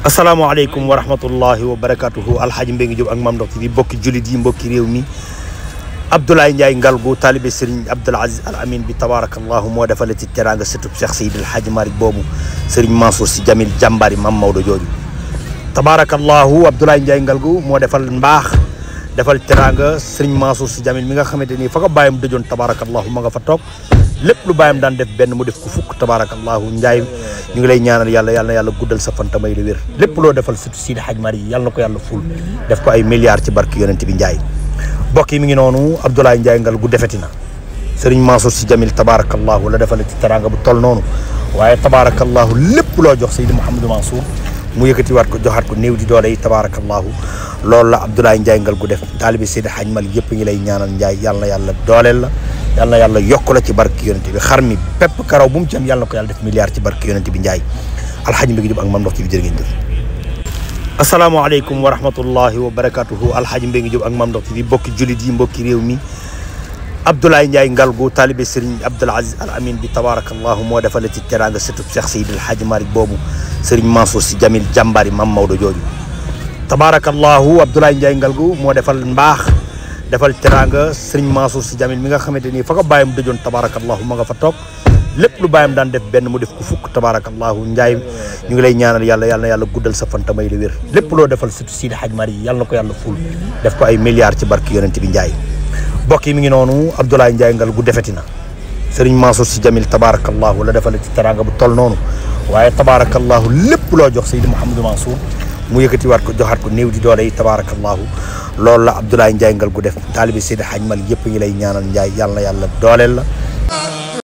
asalaamaaleykum wa rahmatullahi wa barakatuhu alxaaji Mbengue Diop ak Mame Ndokh TV mbokki jullit yi mbokki réew mi Abdoulaye Ndiaye Ngalgou taalibe Serigne Abdoul Aziz Al Amin bi tabarakallahu moo defale ci teraanga sëtub Cheikh Seydi El Hadji Malick boobu Serigne Mansour Sy Djamil jàmbari Mame Maodo jooju tabarakallahu Abdoulaye Ndiaye Ngalgou moo defal mbaax defal teraanga Serigne Mansour Sy Djamil mi nga xamante ni fa ko bàyyam dëjoon tabarakallahu ma nga fa toog lépp lu bàyyam daan def benn mu def ko fukk tabarakallahu Ndiaye ñu ngi lay ñaanal yàlla guddal sa fan may la wér lépp loo defal surtout Seydi Hadji Malick yàlla na ko yàlla ful def ko ay milliards ci barke yonent bi Ndiaye mbokk yi mi ngi noonu Abdoulaye Ndiaye Ngalgou defeti na Serigne Mansour Sy Djamil tabarakallahu la defal ci teranga bu toll noonu waaye tabarakallahu lépp loo jox Seydi Mouhamadou Mansour mu yëkkatiwaat ko joxaat ko néew di doole yi tabarakallahu loolu la Abdoulaye Ndiaye Ngalgou def taalibi Seydi Hadji Malick yëpp ngi lay ñaanal Ndiaye yàlla na yàlla dooleel la yàlla na yàlla yokk la ci barke yonent bi xar mi pepp karaw bu mu ci am yàlla na ko yàlla def milliards ci barke yonent bi Ndiaye alxaaji Mbengue Diop ak Mame Ndokh TV jërë ngeen jëf asalaamaaleykum wa rahmatullahi wa barakatuhu alxaaji Mbengue Diop ak Mame Ndokh TV mbokki jullit yi mbokki réew mi Abdoulaye Ndiaye Ngalgou taalibe Serigne Abdoul Aziz Al Amin bi tabarakallahu moo defale ci teraanga sëtub Cheikh Seydi El Hadji Malick boobu Serigne Mansour Sy Djamil jàmbari Mame Maodo jooju tabarakallahu Abdoulaye Ndiaye Ngalgou moo defal mbaax defal teraanga Serigne Mansour Sy Djamil mi nga xamante ni fa ko bàyyam dëjoon tabarakallahu ma nga fa toog lépp lu bàyyam daan def benn mu def ko fukk tabarakallahu Ndiaye ñu ngi lay ñaanal yàlla guddal sa fan may la wér lépp loo defal surtout Seydi Hadji Malick yàlla na ko yàlla ful def ko ay milliards ci barke yonent bi Ndiaye mbokk yi mi ngi noonu Abdoulaye Ndiaye Ngalgou defeti na Serigne Mansour Sy Djamil tabarakallahu la defal ci teranga bu toll noonu waaye tabarakallahu lépp loo jox Seydi Mouhamadou Mansour mu yëkkatiwaat ko joxaat ko néew di doole yi tabarakallahu loolu la Abdoulaye Ndiaye Ngalgou def taalibi Seydi Hadji Malick yëpp ngi lay ñaanal Ndiaye yàlla na yàlla dooleel la